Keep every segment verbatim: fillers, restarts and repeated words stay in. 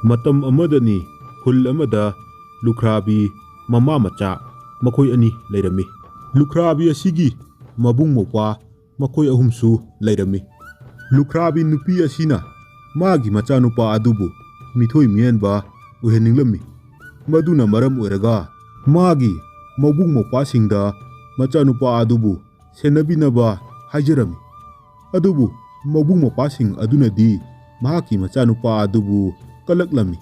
ꯃꯇꯝ ꯑꯃꯗꯅꯤ ꯈꯨꯜ ꯑꯃꯗ ꯂꯨꯈ꯭ꯔꯥꯕꯤ ꯃꯃꯥ ꯃꯆꯥ ꯃꯈꯣꯏ ꯑꯅꯤ ꯂꯩꯔꯝꯃꯤ꯫ ꯂꯨꯈ꯭ꯔꯥꯕꯤ ꯑꯁꯤꯒꯤ ꯃꯕꯨꯡ ꯃꯧꯄ꯭ꯋꯥ ꯃꯈꯣꯏ ꯑꯍꯨꯝꯁꯨ ꯂꯩꯔꯝꯃꯤ꯫ ꯂꯨꯈ꯭ꯔꯥꯕꯤ ꯅꯨꯄꯤ ꯑꯁꯤꯅ ꯃꯥꯒꯤ ꯃꯆꯥꯅꯨꯄꯥ ꯑꯗꯨꯕꯨ ꯃꯤꯊꯣꯏ ꯃꯤꯍꯦꯟꯕ ꯑꯣꯏꯍꯟꯅꯤꯡꯂꯝꯃꯤ꯫ ꯃꯗꯨꯅ ꯃꯔꯝ ꯑꯣꯏꯔꯒ ꯃꯥꯒꯤ ꯃꯕꯨꯡ ꯃꯧꯄ꯭ꯋꯥꯁꯤꯡꯗ ꯃꯆꯥꯅꯨꯄꯥ ꯑꯗꯨꯕꯨ ꯁꯦꯟꯅꯕꯤꯅꯕ ꯍꯥꯏꯖꯔꯝꯃꯤ꯫ ꯑꯗꯨꯕꯨ ꯃꯕꯨꯡ ꯃꯧꯄ꯭ꯋꯥꯁꯤꯡ ꯑꯗꯨꯅꯗꯤ ꯃꯍꯥꯛꯀꯤ ꯃꯆꯥꯅꯨꯄꯥ ꯑꯗꯨꯕꯨ ꯀꯜꯂꯛꯂꯝꯃꯤ꯫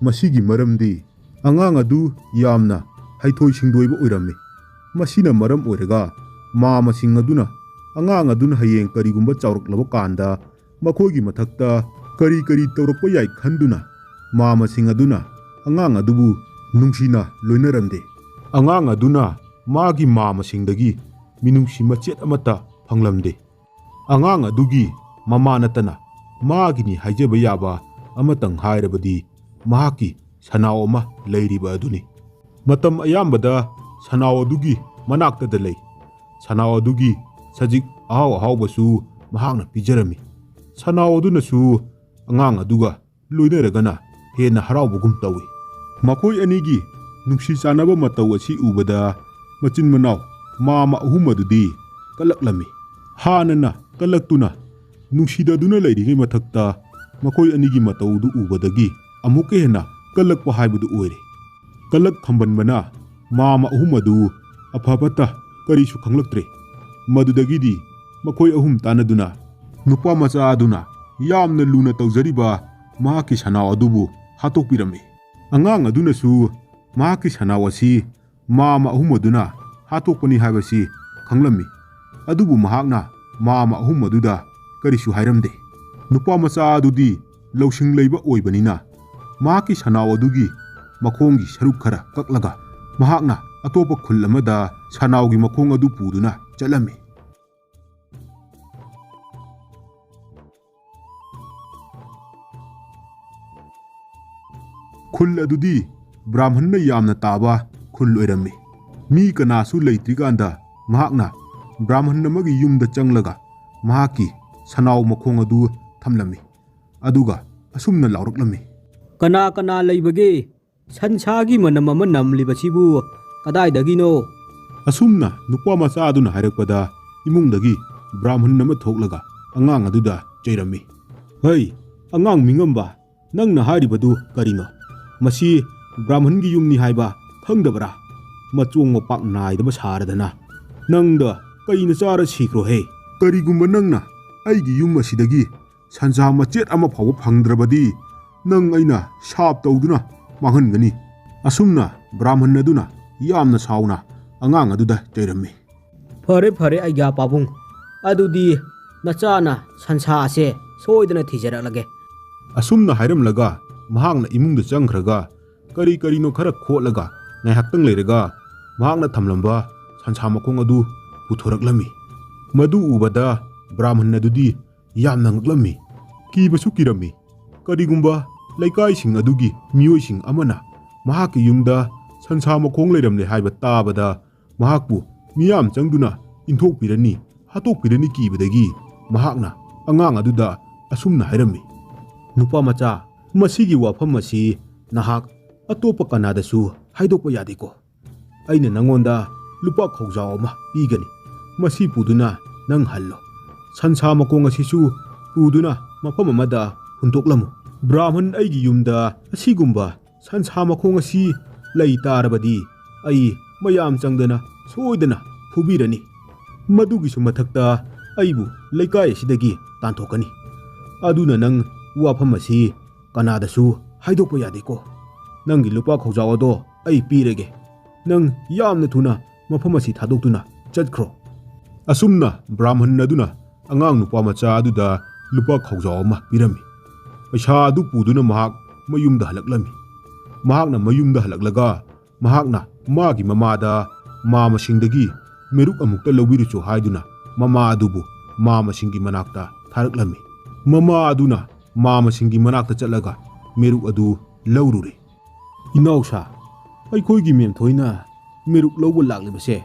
ꯃꯁꯤꯒꯤ ꯃꯔꯝꯗꯤ ꯑꯉꯥꯡ ꯑꯗꯨ ꯌꯥꯝꯅ ꯍꯩꯊꯣꯏ ꯁꯤꯡꯊꯣꯏꯕ ꯑꯣꯏꯔꯝꯃꯤ꯫ ꯃꯁꯤꯅ ꯃꯔꯝ ꯑꯣꯏꯔꯒ ꯃꯃꯥꯁꯤꯡ ꯑꯗꯨꯅ ꯑꯉꯥꯡ ꯑꯗꯨꯅ ꯍꯌꯦꯡ ꯀꯔꯤꯒꯨꯝꯕ ꯆꯥꯎꯔꯛꯂꯕ ꯀꯥꯟꯗ ꯃꯈꯣꯏꯒꯤ ꯃꯊꯛꯇ ꯀꯔꯤ ꯀꯔꯤ ꯇꯧꯔꯛꯄ ꯌꯥꯏ ꯈꯟꯗꯨꯅ ꯃꯃꯥꯁꯤꯡ ꯑꯗꯨꯅ ꯑꯉꯥꯡ ꯑꯗꯨꯕꯨ ꯅꯨꯡꯁꯤꯅ ꯂꯣꯏꯅꯔꯝꯗꯦ꯫ ꯑꯉꯥꯡ ꯑꯗꯨꯅ ꯃꯥꯒꯤ ꯃꯃꯥꯁꯤꯡꯗꯒꯤ ꯃꯤꯅꯨꯡꯁꯤ ꯃꯆꯦꯠ ꯑꯃꯠꯇ ꯐꯪꯂꯝꯗꯦ꯫ ꯑꯉꯥꯡ ꯑꯗꯨꯒꯤ ꯃꯃꯥ ꯅꯠꯇꯅ ꯃꯥꯒꯤꯅꯤ ꯍꯥꯏꯖꯕ ꯌꯥꯕ ꯑꯃꯇꯪ ꯍꯥꯏꯔꯕꯗꯤ ꯃꯍꯥꯛꯀꯤ ꯁꯅꯥꯎ ꯑꯃ ꯂꯩꯔꯤꯕ ꯑꯗꯨꯅꯤ꯫ ꯃꯇꯝ ꯑꯌꯥꯝꯕꯗ ꯁꯅꯥꯎ ꯑꯗꯨꯒꯤ ꯃꯅꯥꯛꯇꯗ ꯂꯩ꯫ ꯁꯅꯥꯎ ꯑꯗꯨꯒꯤ ꯁꯖꯤꯛ ꯑꯍꯥꯎ ꯑꯍꯥꯎꯕꯁꯨ ꯃꯍꯥꯛꯅ ꯄꯤꯖꯔꯝꯃꯤ꯫ ꯁꯅꯥꯎ ꯑꯗꯨꯅꯁꯨ ꯑꯉꯥꯡ ꯑꯗꯨꯒ ꯂꯣꯏꯅꯔꯒꯅ ꯍꯦꯟꯅ ꯍꯔꯥꯎꯕꯒꯨꯝ ꯇꯧꯏ꯫ ꯃꯈꯣꯏ ꯑꯅꯤꯒꯤ ꯅꯨꯡꯁꯤ ꯆꯥꯟꯅꯕ ꯃꯇꯧ ꯑꯁꯤ ꯎꯕꯗ ꯃꯆꯤꯟ ꯃꯅꯥꯎ ꯃꯃꯥ ꯑꯍꯨꯝ ꯑꯗꯨꯗꯤ ꯀꯜꯂꯛꯂꯝꯃꯤ꯫ ꯍꯥꯟꯅꯅ ꯀꯜꯂꯛꯇꯨꯅ ꯅꯨꯡꯁꯤꯗꯗꯨꯅ ꯂꯩꯔꯤꯉꯩ ꯃꯊꯛꯇ ꯃꯈꯣꯏ ꯑꯅꯤꯒꯤ ꯃꯇꯧꯗꯨ ꯎꯕꯗꯒꯤ ꯑꯃꯨꯛꯀ ꯍꯦꯟꯅ ꯀꯜꯂꯛꯄ ꯍꯥꯏꯕꯗꯨ ꯑꯣꯏꯔꯦ꯫ ꯀꯜꯂꯛ ꯈꯝꯕꯟꯕꯅ ꯃꯃꯥ ꯑꯍꯨꯝ ꯑꯗꯨ ꯑꯐ ꯐꯠꯇ ꯀꯔꯤꯁꯨ ꯈꯪꯂꯛꯇ꯭ꯔꯦ꯫ ꯃꯗꯨꯗꯒꯤꯗꯤ ꯃꯈꯣꯏ ꯑꯍꯨꯝ ꯇꯥꯟꯅꯗꯨꯅ ꯅꯨꯄꯥ ꯃꯆꯥ ꯑꯗꯨꯅ ꯌꯥꯝꯅ ꯂꯨꯅ ꯇꯧꯖꯔꯤꯕ ꯃꯍꯥꯛꯀꯤ ꯁꯅꯥꯎ ꯑꯗꯨꯕꯨ ꯍꯥꯠꯇꯣꯛꯄꯤꯔꯝꯃꯤ꯫ ꯑꯉꯥꯡ ꯑꯗꯨꯅꯁꯨ ꯃꯍꯥꯛꯀꯤ ꯁꯅꯥꯎ ꯑꯁꯤ ꯃꯃꯥ ꯑꯍꯨꯝ ꯑꯗꯨꯅ ꯍꯥꯠꯇꯣꯛꯄꯅꯤ ꯍꯥꯏꯕꯁꯤ ꯈꯪꯂꯝꯃꯤ꯫ ꯑꯗꯨꯕꯨ ꯃꯍꯥꯛꯅ ꯃꯃꯥ ꯑꯍꯨꯝ ꯑꯗꯨꯗ ꯀꯔꯤꯁꯨ ꯍꯥꯏꯔꯝꯗꯦ꯫ ꯅꯨꯄꯥ ꯃꯆꯥ ꯑꯗꯨꯗꯤ ꯂꯧꯁꯤꯡ ꯂꯩꯕ ꯑꯣꯏꯕꯅꯤꯅ ꯃꯍꯥꯛꯀꯤ ꯁꯅꯥꯎ ꯑꯗꯨꯒꯤ ꯃꯈꯣꯡꯒꯤ ꯁꯔꯨꯛ ꯈꯔ ꯀꯛꯂꯒ ꯃꯍꯥꯛꯅ ꯑꯇꯣꯞꯄ ꯈꯨꯜ ꯑꯃꯗ ꯁꯅꯥꯎꯒꯤ ꯃꯈꯣꯡ ꯑꯗꯨ ꯄꯨꯗꯨꯅ ꯆꯠꯂꯝꯃꯤ꯫ ꯈꯨꯜ ꯑꯗꯨꯗꯤ ꯕ꯭ꯔꯥꯍꯃꯟꯅ ꯌꯥꯝꯅ ꯇꯥꯕ ꯈꯨꯜ ꯑꯣꯏꯔꯝꯃꯤ꯫ ꯃꯤ ꯀꯅꯥꯁꯨ ꯂꯩꯇ꯭ꯔꯤꯀꯥꯟꯗ ꯃꯍꯥꯛꯅ ꯕ꯭ꯔꯥꯍꯃꯟ ꯑꯃꯒꯤ ꯌꯨꯝꯗ ꯆꯪꯂꯒ ꯃꯍꯥꯛꯀꯤ ꯁꯅꯥꯎ ꯃꯈꯣꯡ ꯑꯗꯨ ꯊꯝꯂꯝꯃꯤ꯫ ꯑꯗꯨꯒ ꯑꯁꯨꯝꯅ ꯂꯥꯎꯔꯛꯂꯝꯃꯤ, "ꯀꯅꯥ ꯀꯅꯥ ꯂꯩꯕꯒꯦ? ꯁꯟꯁꯥꯒꯤ ꯃꯅꯝ ꯑꯃ ꯅꯝꯂꯤꯕꯁꯤꯕꯨ ꯀꯗꯥꯏꯗꯒꯤꯅꯣ?" ꯑꯁꯨꯝꯅ ꯅꯨꯄꯥ ꯃꯆꯥ ꯑꯗꯨꯅ ꯍꯥꯏꯔꯛꯄꯗ, ꯏꯃꯨꯡꯗꯒꯤ ꯕ꯭ꯔꯥꯍꯃꯟ ꯑꯃ ꯊꯣꯛꯂꯒ ꯑꯉꯥꯡ ꯑꯗꯨꯗ ꯆꯩꯔꯝꯃꯤ꯫ "ꯍꯩ, ꯑꯉꯥꯡ ꯃꯤꯉꯝꯕ, ꯅꯪꯅ ꯍꯥꯏꯔꯤꯕꯗꯨ ꯀꯔꯤꯅꯣ? ꯃꯁꯤ ꯕ꯭ꯔꯥꯍꯃꯟꯒꯤ ꯌꯨꯝꯅꯤ ꯍꯥꯏꯕ ꯈꯪꯗꯕ꯭ꯔꯥ? ꯃꯆꯣꯡ ꯃꯄꯥꯛ ꯅꯥꯏꯗꯕ ꯁꯥꯔꯗꯅ ꯅꯪꯗ ꯀꯩꯅ ꯆꯥꯔ ꯁꯤꯈ꯭ꯔꯣꯍꯦ? ꯀꯔꯤꯒꯨꯝꯕ ꯅꯪꯅ ꯑꯩꯒꯤ ꯌꯨꯝ ꯑꯁꯤꯗꯒꯤ ꯁꯟꯁꯥ ꯃꯆꯦꯠ ꯑꯃ ꯐꯥꯎꯕ ꯐꯪꯗ꯭ꯔꯕꯗꯤ, ꯅꯪ ꯑꯩꯅ ꯁꯥꯞ ꯇꯧꯗꯨꯅ ꯃꯥꯡꯍꯟꯒꯅꯤ꯫" ꯑꯁꯨꯝꯅ ꯕ꯭ꯔꯥꯍꯃꯟ ꯑꯗꯨꯅ ꯌꯥꯝꯅ ꯁꯥꯎꯅ ꯑꯉꯥꯡ ꯑꯗꯨꯗ ꯆꯩꯔꯝꯃꯤ꯫ "ꯐꯔꯦ, ꯐꯔꯦ, ꯑꯩꯒ꯭ꯌꯥ ꯄꯥꯕꯨꯡ, ꯑꯗꯨꯗꯤ ꯅꯆꯥꯅ ꯁꯟꯁꯥ ꯑꯁꯦ ꯁꯣꯏꯗꯅ ꯊꯤꯖꯔꯛꯂꯒꯦ꯫" ꯑꯁꯨꯝꯅ ꯍꯥꯏꯔꯝꯂꯒ ꯃꯍꯥꯛꯅ ꯏꯃꯨꯡꯗ ꯆꯪꯈ꯭ꯔꯒ ꯀꯔꯤ ꯀꯔꯤꯅꯣ ꯈꯔ ꯈꯣꯠꯂꯒ ꯉꯥꯏꯍꯥꯛꯇꯪ ꯂꯩꯔꯒ ꯃꯍꯥꯛꯅ ꯊꯝꯂꯝꯕ ꯁꯟꯁꯥ ꯃꯈꯣꯡ ꯑꯗꯨ ꯄꯨꯊꯣꯔꯛꯂꯝꯃꯤ꯫ ꯃꯗꯨ ꯎꯕꯗ ꯕ꯭ꯔꯥꯍꯃꯟ ꯑꯗꯨꯗꯤ ꯌꯥꯝꯅ ꯉꯛꯂꯝꯃꯤ, ꯀꯤꯕꯁꯨ ꯀꯤꯔꯝꯃꯤ꯫ ꯀꯔꯤꯒꯨꯝꯕ ꯂꯩꯀꯥꯏꯁꯤꯡ ꯑꯗꯨꯒꯤ ꯃꯤꯑꯣꯏꯁꯤꯡ ꯑꯃꯅ ꯃꯍꯥꯛꯀꯤ ꯌꯨꯝꯗ ꯁꯟꯁꯥ ꯃꯈꯣꯡ ꯂꯩꯔꯝꯂꯦ ꯍꯥꯏꯕ ꯇꯥꯕꯗ, ꯃꯍꯥꯛꯄꯨ ꯃꯤꯌꯥꯝ ꯆꯪꯗꯨꯅ ꯏꯟꯊꯣꯛꯄꯤꯔꯅꯤ, ꯍꯥꯠꯇꯣꯛꯄꯤꯔꯅꯤ ꯀꯤꯕꯗꯒꯤ ꯃꯍꯥꯛꯅ ꯑꯉꯥꯡ ꯑꯗꯨꯗ ꯑꯁꯨꯝꯅ ꯍꯥꯏꯔꯝꯃꯤ, "ꯅꯨꯄꯥ ꯃꯆꯥ, ꯃꯁꯤꯒꯤ ꯋꯥꯐꯝ ꯑꯁꯤ ꯅꯍꯥꯛ ꯑꯇꯣꯞꯄ ꯀꯅꯥꯗꯁꯨ ꯍꯥꯏꯗꯣꯛꯄ ꯌꯥꯗꯦꯀꯣ꯫ ꯑꯩꯅ ꯅꯪꯉꯣꯟꯗ ꯂꯨꯄꯥ ꯈꯧꯖꯥꯎ ꯑꯃ ꯄꯤꯒꯅꯤ꯫ ꯃꯁꯤ ꯄꯨꯗꯨꯅ ꯅꯪ ꯍꯜꯂꯣ꯫ ꯁꯟꯁꯥ ꯃꯈꯣꯡ ꯑꯁꯤꯁꯨ ꯄꯨꯗꯨꯅ ꯃꯐꯝ ꯑꯃꯗ ꯍꯨꯟꯗꯣꯛꯂꯝꯃꯨ꯫ ꯕ꯭ꯔꯥꯍꯃꯟ ꯑꯩꯒꯤ ꯌꯨꯝꯗ ꯑꯁꯤꯒꯨꯝꯕ ꯁꯟꯁꯥ ꯃꯈꯣꯡ ꯑꯁꯤ ꯂꯩ ꯇꯥꯔꯕꯗꯤ, ꯑꯩ ꯃꯌꯥꯝ ꯆꯪꯗꯅ ꯁꯣꯏꯗꯅ ꯐꯨꯕꯤꯔꯅꯤ꯫ ꯃꯗꯨꯒꯤꯁꯨ ꯃꯊꯛꯇ ꯑꯩꯕꯨ ꯂꯩꯀꯥꯏ ꯑꯁꯤꯗꯒꯤ ꯇꯥꯟꯊꯣꯛꯀꯅꯤ꯫ ꯑꯗꯨꯅ ꯅꯪ ꯋꯥꯐꯝ ꯑꯁꯤ ꯀꯅꯥꯗꯁꯨ ꯍꯥꯏꯗꯣꯛꯄ ꯌꯥꯗꯦꯀꯣ꯫ ꯅꯪꯒꯤ ꯂꯨꯄꯥ ꯈꯧꯖꯥꯎ ꯑꯗꯣ ꯑꯩ ꯄꯤꯔꯒꯦ꯫ ꯅꯪ ꯌꯥꯝꯅ ꯊꯨꯅ ꯃꯐꯝ ꯑꯁꯤ ꯊꯥꯗꯣꯛꯇꯨꯅ ꯆꯠꯈ꯭ꯔꯣ꯫" ꯑꯁꯨꯝꯅ ꯕ꯭ꯔꯥꯍꯃꯟ ꯑꯗꯨꯅ ꯑꯉꯥꯡ ꯅꯨꯄꯥ ꯃꯆꯥ ꯑꯗꯨꯗ ꯂꯨꯄꯥ ꯈꯧꯖꯥꯎ ꯑꯃ ꯄꯤꯔꯝꯃꯤ꯫ ꯄꯩꯁꯥ ꯑꯗꯨ ꯄꯨꯗꯨꯅ ꯃꯍꯥꯛ ꯃꯌꯨꯝꯗ ꯍꯜꯂꯛꯂꯝꯃꯤ꯫ ꯃꯍꯥꯛꯅ ꯃꯌꯨꯝꯗ ꯍꯜꯂꯛꯂꯒ ꯃꯍꯥꯛꯅ ꯃꯥꯒꯤ ꯃꯃꯥꯗ ꯃꯥ ꯃꯁꯤꯡꯗꯒꯤ ꯃꯦꯔꯨꯛ ꯑꯃꯨꯛꯇ ꯂꯧꯕꯤꯔꯨꯆꯣ ꯍꯥꯏꯗꯨꯅ ꯃꯃꯥ ꯑꯗꯨꯕꯨ ꯃꯥ ꯃꯁꯤꯡꯒꯤ ꯃꯅꯥꯛꯇ ꯊꯥꯔꯛꯂꯝꯃꯤ꯫ ꯃꯃꯥ ꯑꯗꯨꯅ ꯃꯥ ꯃꯁꯤꯡꯒꯤ ꯃꯅꯥꯛꯇ ꯆꯠꯂꯒ ꯃꯦꯔꯨꯛ ꯑꯗꯨ ꯂꯧꯔꯨꯔꯦ꯫ "ꯏꯅꯥꯎꯁꯥ, ꯑꯩꯈꯣꯏꯒꯤ ꯃꯦꯝꯊꯣꯏꯅ ꯃꯦꯔꯨꯛ ꯂꯧꯕ ꯂꯥꯛꯂꯤꯕꯁꯦ,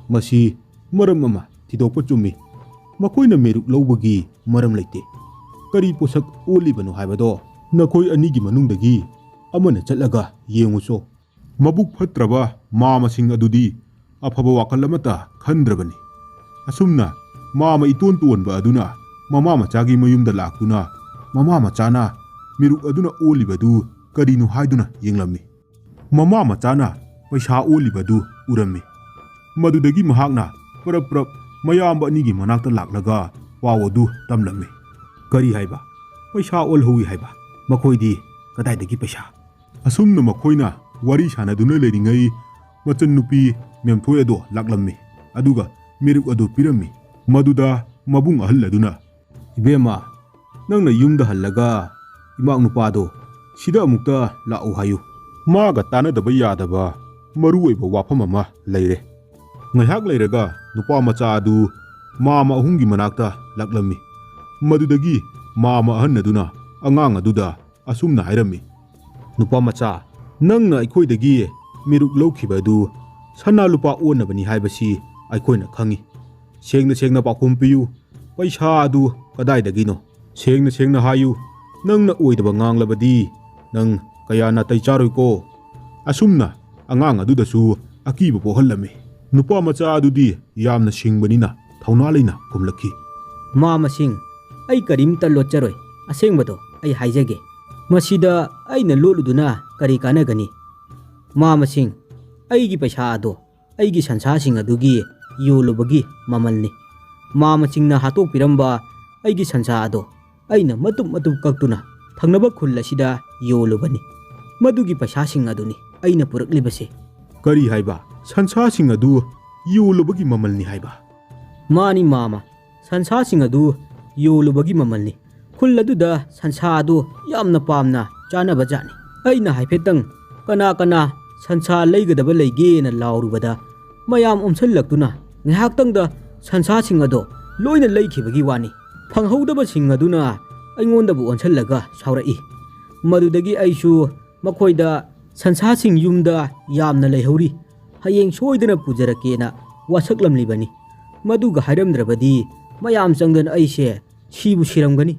ꯃꯁꯤ ꯃꯔꯝ ꯑꯃ ꯊꯤꯗꯣꯛꯄ ꯆꯨꯝꯃꯤ꯫ ꯃꯈꯣꯏꯅ ꯃꯦꯔꯨꯛ ꯂꯧꯕꯒꯤ ꯃꯔꯝ ꯂꯩꯇꯦ꯫ ꯀꯔꯤ ꯄꯣꯠꯁꯛ ꯑꯣꯜꯂꯤꯕꯅꯣ ꯍꯥꯏꯕꯗꯣ "ꯅꯈꯣꯏ ꯑꯅꯤꯒꯤ ꯃꯅꯨꯡꯗꯒꯤ ꯑꯃꯅ ꯆꯠꯂꯒ ꯌꯦꯡꯉꯨꯆꯣ꯫" ꯃꯕꯨꯛ ꯐꯠꯇ꯭ꯔꯕ ꯃꯥꯃꯁꯤꯡ ꯑꯗꯨꯗꯤ ꯑꯐꯕ ꯋꯥꯈꯜ ꯑꯃꯠꯇ ꯈꯟꯗ꯭ꯔꯕꯅꯤ꯫ ꯑꯁꯨꯝꯅ ꯃꯥꯃ ꯏꯇꯣꯟ ꯇꯣꯟꯕ ꯑꯗꯨꯅ ꯃꯃꯥ ꯃꯆꯥꯒꯤ ꯃꯌꯨꯝꯗ ꯂꯥꯛꯇꯨꯅ ꯃꯃꯥ ꯃꯆꯥꯅ ꯃꯤꯔꯨꯛ ꯑꯗꯨꯅ ꯑꯣꯜꯂꯤꯕꯗꯨ ꯀꯔꯤꯅꯣ ꯍꯥꯏꯗꯨꯅ ꯌꯦꯡꯂꯝꯃꯤ꯫ ꯃꯃꯥ ꯃꯆꯥꯅ ꯄꯩꯁꯥ ꯑꯣꯜꯂꯤꯕꯗꯨ ꯎꯔꯝꯃꯤ꯫ ꯃꯗꯨꯗꯒꯤ ꯃꯍꯥꯛꯅ ꯄꯔꯞ ꯄꯔꯞ ꯃꯌꯥꯝꯕ ꯑꯅꯤꯒꯤ ꯃꯅꯥꯛꯇ ꯂꯥꯛꯂꯒ ꯄꯥꯎ ꯑꯗꯨ ꯇꯝꯂꯝꯃꯤ꯫ "ꯀꯔꯤ ꯍꯥꯏꯕ? ꯄꯩꯁꯥ ꯑꯣꯜꯍꯧꯏ ꯍꯥꯏꯕ? ꯃꯈꯣꯏꯗꯤ ꯀꯗꯥꯏꯗꯒꯤ ꯄꯩꯁꯥ?" ꯑꯁꯨꯝꯅ ꯃꯈꯣꯏꯅ ꯋꯥꯔꯤ ꯁꯥꯟꯅꯗꯨꯅ ꯂꯩꯔꯤꯉꯩ, ꯃꯆꯟꯅꯨꯄꯤ ꯃꯦꯝꯊꯣꯏ ꯑꯗꯣ ꯂꯥꯛꯂꯝꯃꯤ꯫ ꯑꯗꯨꯒ ꯃꯤꯔꯨꯛ ꯑꯗꯨ ꯄꯤꯔꯝꯃꯤ꯫ ꯃꯗꯨꯗ ꯃꯕꯨꯡ ꯑꯍꯜ ꯑꯗꯨꯅ, "ꯏꯕꯦꯝꯃ, ꯅꯪꯅ ꯌꯨꯝꯗ ꯍꯜꯂꯒ ꯏꯃꯥꯛ ꯅꯨꯄꯥꯗꯣ ꯁꯤꯗ ꯑꯃꯨꯛꯇ ꯂꯥꯛꯎ ꯍꯥꯏꯌꯨ꯫ ꯃꯥꯒ ꯇꯥꯟꯅꯗꯕ ꯌꯥꯗꯕ ꯃꯔꯨ ꯑꯣꯏꯕ ꯋꯥꯐꯝ ꯑꯃ ꯂꯩꯔꯦ꯫" ꯉꯥꯏꯍꯥꯛ ꯂꯩꯔꯒ ꯅꯨꯄꯥ ꯃꯆꯥ ꯑꯗꯨ ꯃꯥꯃ ꯑꯍꯨꯝꯒꯤ ꯃꯅꯥꯛꯇ ꯂꯥꯛꯂꯝꯃꯤ꯫ ꯃꯗꯨꯗꯒꯤ ꯃꯥꯃ ꯑꯍꯟ ꯑꯗꯨꯅ ꯑꯉꯥꯡ ꯑꯗꯨꯗ ꯑꯁꯨꯝꯅ ꯍꯥꯏꯔꯝꯃꯤ, "ꯅꯨꯄꯥ ꯃꯆꯥ, ꯅꯪꯅ ꯑꯩꯈꯣꯏꯗꯒꯤ ꯃꯤꯔꯨꯛ ꯂꯧꯈꯤꯕ ꯑꯗꯨ ꯁꯅꯥ ꯂꯨꯄꯥ ꯑꯣꯟꯅꯕꯅꯤ ꯍꯥꯏꯕꯁꯤ ꯑꯩꯈꯣꯏꯅ ꯈꯪꯏ꯫ ꯁꯦꯡꯅ ꯁꯦꯡꯅ ꯄꯥꯎꯈꯨꯝ ꯄꯤꯌꯨ, ꯄꯩꯁꯥ ꯑꯗꯨ ꯀꯗꯥꯏꯗꯒꯤꯅꯣ? ꯁꯦꯡꯅ ꯁꯦꯡꯅ ꯍꯥꯏꯌꯨ, ꯅꯪꯅ ꯑꯣꯏꯗꯕ ꯉꯥꯡꯂꯕꯗꯤ ꯅꯪ ꯀꯌꯥ ꯅꯥꯇꯩ ꯆꯥꯔꯣꯏꯀꯣ꯫" ꯑꯁꯨꯝꯅ ꯑꯉꯥꯡ ꯑꯗꯨꯗꯁꯨ ꯑꯀꯤꯕ ꯄꯣꯛꯍꯜꯂꯝꯃꯤ꯫ ꯅꯨꯄꯥ ꯃꯆꯥ ꯑꯗꯨꯗꯤ ꯌꯥꯝꯅ ꯁꯤꯡꯕꯅꯤꯅ ꯊꯧꯅꯥ ꯂꯩꯅ ꯈꯨꯝꯂꯛꯈꯤ, "ꯃꯥꯃꯁꯤꯡ, ꯑꯩ ꯀꯔꯤꯝꯇ ꯂꯣꯠꯆꯔꯣꯏ, ꯑꯁꯦꯡꯕꯗꯣ ꯑꯩ ꯍꯥꯏꯖꯒꯦ꯫ ꯃꯁꯤꯗ ꯑꯩꯅ ꯂꯣꯠꯂꯨꯗꯨꯅ ꯀꯔꯤ ꯀꯥꯟꯅꯒꯅꯤ? ꯃꯥꯃꯁꯤꯡ, ꯑꯩꯒꯤ ꯄꯩꯁꯥ ꯑꯗꯣ ꯑꯩꯒꯤ ꯁꯟꯁꯥꯁꯤꯡ ꯑꯗꯨꯒꯤ ꯌꯣꯜꯂꯨꯕꯒꯤ ꯃꯃꯜꯅꯤ꯫ ꯃꯥꯃꯁꯤꯡꯅ ꯍꯥꯠꯇꯣꯛꯄꯤꯔꯝꯕ ꯑꯩꯒꯤ ꯁꯟꯁꯥ ꯑꯗꯣ ꯑꯩꯅ ꯃꯇꯨꯞ ꯃꯇꯨꯞ ꯀꯛꯇꯨꯅ ꯊꯪꯅꯕ ꯈꯨꯜ ꯑꯁꯤꯗ ꯌꯣꯜꯂꯨꯕꯅꯤ꯫ ꯃꯗꯨꯒꯤ ꯄꯩꯁꯥꯁꯤꯡ ꯑꯗꯨꯅꯤ ꯑꯩꯅ ꯄꯨꯔꯛꯂꯤꯕꯁꯦ꯫" "ꯀꯔꯤ ꯍꯥꯏꯕ? ꯁꯟꯁꯥꯁꯤꯡ ꯑꯗꯨ ꯌꯣꯜꯂꯨꯕꯒꯤ ꯃꯃꯜꯅꯤ ꯍꯥꯏꯕ?" "ꯃꯥꯅꯤ ꯃꯥꯃ, ꯁꯟꯁꯥꯁꯤꯡ ꯑꯗꯨ ꯌꯣꯜꯂꯨꯕꯒꯤ ꯃꯃꯜꯅꯤ꯫ ꯈꯨꯜ ꯑꯗꯨꯗ ꯁꯟꯁꯥ ꯑꯗꯨ ꯌꯥꯝꯅ ꯄꯥꯝꯅ ꯆꯥꯅꯕ ꯖꯥꯠꯅꯤ꯫ ꯑꯩꯅ ꯍꯥꯏꯐꯦꯠꯇꯪ ꯀꯅꯥ ꯀꯅꯥ ꯁꯟꯁꯥ ꯂꯩꯒꯗꯕ ꯂꯩꯒꯦꯅ ꯂꯥꯎꯔꯨꯕꯗ ꯃꯌꯥꯝ ꯑꯣꯝꯁꯤꯜꯂꯛꯇꯨꯅ ꯉꯥꯏꯍꯥꯛꯇꯪꯗ ꯁꯟꯁꯥꯁꯤꯡ ꯑꯗꯣ ꯂꯣꯏꯅ ꯂꯩꯈꯤꯕꯒꯤ ꯋꯥꯅꯤ꯫ ꯐꯪꯍꯧꯗꯕꯁꯤꯡ ꯑꯗꯨꯅ ꯑꯩꯉꯣꯟꯗꯕꯨ ꯑꯣꯟꯁꯤꯜꯂꯒ ꯁꯥꯎꯔꯛꯏ꯫ ꯃꯗꯨꯗꯒꯤ ꯑꯩꯁꯨ ꯃꯈꯣꯏꯗ ꯁꯟꯁꯥꯁꯤꯡ ꯌꯨꯝꯗ ꯌꯥꯝꯅ ꯂꯩꯍꯧꯔꯤ, ꯍꯌꯦꯡ ꯁꯣꯏꯗꯅ ꯄꯨꯖꯔꯛꯀꯦꯅ ꯋꯥꯁꯛꯂꯝꯂꯤꯕꯅꯤ꯫ ꯃꯗꯨꯒ ꯍꯥꯏꯔꯝꯗ꯭ꯔꯕꯗꯤ ꯃꯌꯥꯝ ꯆꯪꯗꯅ ꯑꯩꯁꯦ ꯁꯤꯕꯨ ꯁꯤꯔꯝꯒꯅꯤ꯫"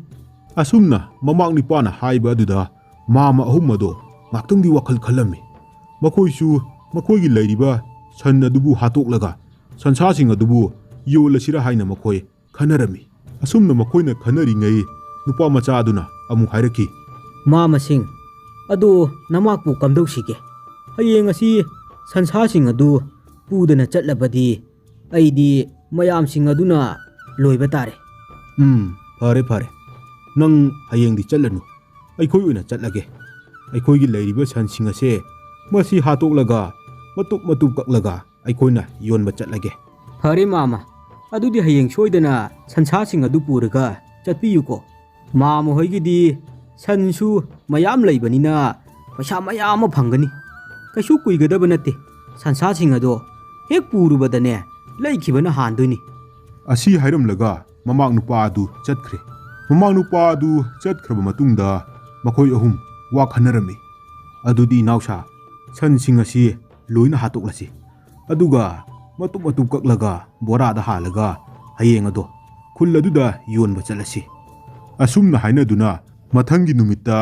ꯑꯁꯨꯝꯅ ꯃꯃꯥꯛ ꯅꯨꯄꯥꯅ ꯍꯥꯏꯕ ꯑꯗꯨꯗ ꯃꯥꯃ ꯑꯍꯨꯝ ꯑꯗꯣ ꯉꯥꯛꯇꯪꯗꯤ ꯋꯥꯈꯜ ꯈꯜꯂꯝꯃꯤ꯫ ꯃꯈꯣꯏꯁꯨ ꯃꯈꯣꯏꯒꯤ ꯂꯩꯔꯤꯕ ꯁꯟ ꯑꯗꯨꯕꯨ ꯍꯥꯠꯇꯣꯛꯂꯒ ꯁꯟꯁꯥꯁꯤꯡ ꯑꯗꯨꯕꯨ ꯌꯣꯜꯂꯁꯤꯔꯥ ꯍꯥꯏꯅ ꯃꯈꯣꯏ ꯈꯟꯅꯔꯝꯃꯤ꯫ ꯑꯁꯨꯝꯅ ꯃꯈꯣꯏꯅ ꯈꯟꯅꯔꯤꯉꯩ ꯅꯨꯄꯥ ꯃꯆꯥ ꯑꯗꯨꯅ ꯑꯃꯨꯛ ꯍꯥꯏꯔꯛꯈꯤ, "ꯃꯥꯃꯁꯤꯡ, ꯑꯗꯨ ꯅꯃꯥꯛꯄꯨ ꯀꯝꯗꯧꯁꯤꯒꯦ? ꯍꯌꯦꯡ ꯑꯁꯤ ꯁꯟꯁꯥꯁꯤꯡ ꯑꯗꯨ ꯄꯨꯗꯅ ꯆꯠꯂꯕꯗꯤ ꯑꯩꯗꯤ ꯃꯌꯥꯝꯁꯤꯡ ꯑꯗꯨꯅ ꯂꯣꯏꯕ ꯇꯥꯔꯦ꯫" "ꯎꯝ, ꯐꯔꯦ, ꯐꯔꯦ꯫ ꯅꯪ ꯍꯌꯦꯡꯗꯤ ꯆꯠꯂꯅꯨ꯫ ꯑꯩꯈꯣꯏ ꯑꯣꯏꯅ ꯆꯠꯂꯒꯦ꯫ ꯑꯩꯈꯣꯏꯒꯤ ꯂꯩꯔꯤꯕ ꯁꯟꯁꯤꯡ ꯑꯁꯦ ꯃꯁꯤ ꯍꯥꯠꯇꯣꯛꯂꯒ ꯃꯇꯨꯞ ꯃꯇꯨꯞ ꯀꯛꯂꯒ ꯑꯩꯈꯣꯏꯅ ꯌꯣꯟꯕ ꯆꯠꯂꯒꯦ꯫" "ꯐꯔꯦ ꯃꯥꯃ, ꯑꯗꯨꯗꯤ ꯍꯌꯦꯡ ꯁꯣꯏꯗꯅ ꯁꯟꯁꯥꯁꯤꯡ ꯑꯗꯨ ꯄꯨꯔꯒ ꯆꯠꯄꯤꯌꯨꯀꯣ꯫ ꯃꯥꯃ ꯍꯣꯏꯒꯤꯗꯤ ꯁꯟꯁꯨ ꯃꯌꯥꯝ ꯂꯩꯕꯅꯤꯅ ꯄꯩꯁꯥ ꯃꯌꯥꯝ ꯑꯃ ꯐꯪꯒꯅꯤ꯫ ꯀꯩꯁꯨ ꯀꯨꯏꯒꯗꯕ ꯅꯠꯇꯦ, ꯁꯟꯁꯥꯁꯤꯡ ꯑꯗꯣ ꯍꯦꯛ ꯄꯨꯔꯨꯕꯗꯅꯦ ꯂꯩꯈꯤꯕꯅ ꯍꯥꯟꯗꯣꯏꯅꯤ꯫" ꯑꯁꯤ ꯍꯥꯏꯔꯝꯂꯒ ꯃꯃꯥꯛ ꯅꯨꯄꯥ ꯑꯗꯨ ꯆꯠꯈ꯭ꯔꯦ꯫ ꯃꯃꯥꯛ ꯅꯨꯄꯥ ꯑꯗꯨ ꯆꯠꯈ꯭ꯔꯕ ꯃꯇꯨꯡꯗ ꯃꯈꯣꯏ ꯑꯍꯨꯝ ꯋꯥ ꯈꯟꯅꯔꯝꯃꯤ꯫ "ꯑꯗꯨꯗꯤ ꯏꯅꯥꯎꯁꯥ, ꯁꯟꯁꯤꯡ ꯑꯁꯤ ꯂꯣꯏꯅ ꯍꯥꯠꯇꯣꯛꯂꯁꯤ꯫ ꯑꯗꯨꯒ ꯃꯇꯨꯞ ꯃꯇꯨꯞ ꯀꯛꯂꯒ ꯕꯣꯔꯥꯗ ꯍꯥꯜꯂꯒ ꯍꯌꯦꯡ ꯑꯗꯣ ꯈꯨꯜ ꯑꯗꯨꯗ ꯌꯣꯟꯕ ꯆꯠꯂꯁꯤ꯫" ꯑꯁꯨꯝꯅ ꯍꯥꯏꯅꯗꯨꯅ ꯃꯊꯪꯒꯤ ꯅꯨꯃꯤꯠꯇ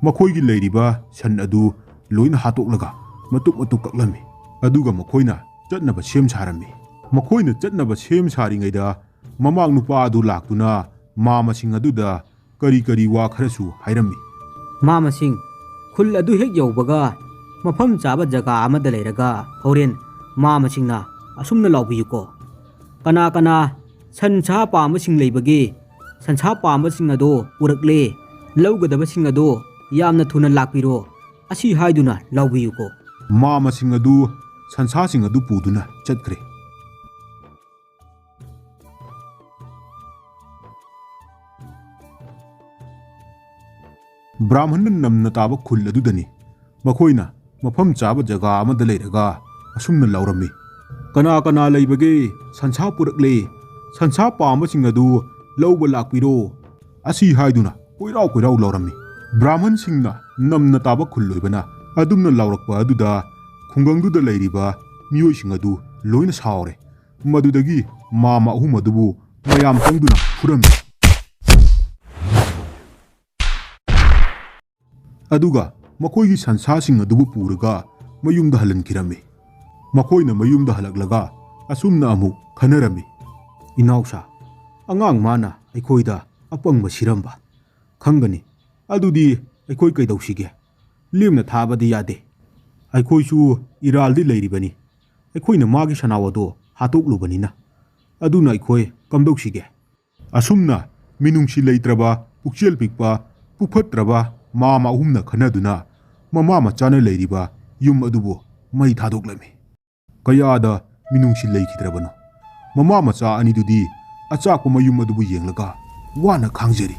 ꯃꯈꯣꯏꯒꯤ ꯂꯩꯔꯤꯕ ꯁꯟ ꯑꯗꯨ ꯂꯣꯏꯅ ꯍꯥꯠꯇꯣꯛꯂꯒ ꯃꯇꯨꯞ ꯃꯇꯨꯞ ꯀꯛꯂꯝꯃꯤ꯫ ꯑꯗꯨꯒ ꯃꯈꯣꯏꯅ ꯆꯠꯅꯕ ꯁꯦꯝ ꯁꯥꯔꯝꯃꯤ꯫ ꯃꯈꯣꯏꯅ ꯆꯠꯅꯕ ꯁꯦꯝ ꯁꯥꯔꯤꯉꯩꯗ ꯃꯃꯥꯛ ꯅꯨꯄꯥ ꯑꯗꯨ ꯂꯥꯛꯇꯨꯅ ꯃꯥꯃꯁꯤꯡ ꯑꯗꯨꯗ ꯀꯔꯤ ꯀꯔꯤ ꯋꯥ ꯈꯔꯁꯨ ꯍꯥꯏꯔꯝꯃꯤ꯫ "ꯃꯥꯃꯁꯤꯡ, ꯈꯨꯜ ꯑꯗꯨ ꯍꯦꯛ ꯌꯧꯕꯒ ꯃꯐꯝ ꯆꯥꯕ ꯖꯒꯥ ꯑꯃꯗ ꯂꯩꯔꯒ ꯍꯣꯔꯦꯟ ꯃꯥꯃꯁꯤꯡꯅ ꯑꯁꯨꯝꯅ ꯂꯥꯎꯕꯤꯌꯨꯀꯣ, 'ꯀꯅꯥ ꯀꯅꯥ ꯁꯟꯁꯥ ꯄꯥꯝꯕꯁꯤꯡ ꯂꯩꯕꯒꯦ? ꯁꯟꯁꯥ ꯄꯥꯝꯕꯁꯤꯡ ꯑꯗꯣ ꯄꯨꯔꯛꯂꯦ꯫ ꯂꯧꯒꯗꯕꯁꯤꯡ ꯑꯗꯣ ꯌꯥꯝꯅ ꯊꯨꯅ ꯂꯥꯛꯄꯤꯔꯣ,' ꯑꯁꯤ ꯍꯥꯏꯗꯨꯅ ꯂꯥꯎꯕꯤꯌꯨꯀꯣ꯫" ꯃꯥꯃꯁꯤꯡ ꯑꯗꯨ ꯁꯟꯁꯥꯁꯤꯡ ꯑꯗꯨ ꯄꯨꯗꯨꯅ ꯆꯠꯈ꯭ꯔꯦ꯫ ꯕ꯭ꯔꯥꯍꯃꯟꯅ ꯅꯝꯅ ꯇꯥꯕ ꯈꯨꯜ ꯑꯗꯨꯗꯅꯤ꯫ ꯃꯈꯣꯏꯅ ꯃꯐꯝ ꯆꯥꯕ ꯖꯒꯥ ꯑꯃꯗ ꯂꯩꯔꯒ ꯑꯁꯨꯝꯅ ꯂꯥꯎꯔꯝꯃꯤ, "ꯀꯅꯥ ꯀꯅꯥ ꯂꯩꯕꯒꯦ? ꯁꯟꯁꯥ ꯄꯨꯔꯛꯂꯦ꯫ ꯁꯟꯁꯥ ꯄꯥꯝꯕꯁꯤꯡ ꯑꯗꯨ ꯂꯧꯕ ꯂꯥꯛꯄꯤꯔꯣ," ꯑꯁꯤ ꯍꯥꯏꯗꯨꯅ ꯀꯣꯏꯔꯥꯎ ꯀꯣꯏꯔꯥꯎ ꯂꯥꯎꯔꯝꯃꯤ꯫ ꯕ꯭ꯔꯥꯍꯃꯟꯁꯤꯡꯅ ꯅꯝꯅ ꯇꯥꯕ ꯈꯨꯜ ꯑꯣꯏꯕꯅ ꯑꯗꯨꯝꯅ ꯂꯥꯎꯔꯛꯄ ꯑꯗꯨꯗ ꯈꯨꯡꯒꯪꯗꯨꯗ ꯂꯩꯔꯤꯕ ꯃꯤꯑꯣꯏꯁꯤꯡ ꯑꯗꯨ ꯂꯣꯏꯅ ꯁꯥꯎꯔꯦ꯫ ꯃꯗꯨꯗꯒꯤ ꯃꯥꯃ ꯑꯍꯨꯝ ꯑꯗꯨꯕꯨ ꯃꯌꯥꯝ ꯆꯪꯗꯨꯅ ꯐꯨꯔꯝꯃꯤ꯫ ꯑꯗꯨꯒ ꯃꯈꯣꯏꯒꯤ ꯁꯟꯁꯥꯁꯤꯡ ꯑꯗꯨꯕꯨ ꯄꯨꯔꯒ ꯃꯌꯨꯝꯗ ꯍꯜꯍꯟꯈꯤꯔꯝꯃꯤ꯫ ꯃꯈꯣꯏꯅ ꯃꯌꯨꯝꯗ ꯍꯜꯂꯛꯂꯒ ꯑꯁꯨꯝꯅ ꯑꯃꯨꯛ ꯈꯟꯅꯔꯝꯃꯤ꯫ "ꯏꯅꯥꯎꯁꯥ, ꯑꯉꯥꯡ ꯃꯥꯅ ꯑꯩꯈꯣꯏꯗ ꯑꯄꯪꯕ ꯁꯤꯔꯝꯕ꯫ ꯈꯪꯒꯅꯤ, ꯑꯗꯨꯗꯤ ꯑꯩꯈꯣꯏ ꯀꯩꯗꯧꯁꯤꯒꯦ? ꯂꯦꯝꯅ ꯊꯥꯕꯗꯤ ꯌꯥꯗꯦ꯫ ꯑꯩꯈꯣꯏꯁꯨ ꯏꯔꯥꯜꯗꯤ ꯂꯩꯔꯤꯕꯅꯤ꯫ ꯑꯩꯈꯣꯏꯅ ꯃꯥꯒꯤ ꯁꯅꯥꯎ ꯑꯗꯣ ꯍꯥꯠꯇꯣꯛꯂꯨꯕꯅꯤꯅ꯫ ꯑꯗꯨꯅ ꯑꯩꯈꯣꯏ ꯀꯝꯗꯧꯁꯤꯒꯦ?" ꯑꯁꯨꯝꯅ ꯃꯤꯅꯨꯡꯁꯤ ꯂꯩꯇ꯭ꯔꯕ, ꯄꯨꯛꯆꯦꯜ ꯄꯤꯛꯄ, ꯄꯨꯛꯐꯠꯇ꯭ꯔꯕ ꯃꯃꯥ ꯑꯍꯨꯝꯅ ꯈꯟꯅꯗꯨꯅ ꯃꯃꯥ ꯃꯆꯥꯅ ꯂꯩꯔꯤꯕ ꯌꯨꯝ ꯑꯗꯨꯕꯨ ꯃꯩ ꯊꯥꯗꯣꯛꯂꯝꯃꯤ꯫ ꯀꯌꯥꯗ ꯃꯤꯅꯨꯡꯁꯤ ꯂꯩꯈꯤꯗ꯭ꯔꯕꯅꯣ! ꯃꯃꯥ ꯃꯆꯥ ꯑꯅꯤꯗꯨꯗꯤ ꯑꯆꯥꯛꯄ ꯃꯌꯨꯝ ꯑꯗꯨꯕꯨ ꯌꯦꯡꯂꯒ ꯋꯥꯅ ꯈꯥꯡꯖꯔꯤ꯫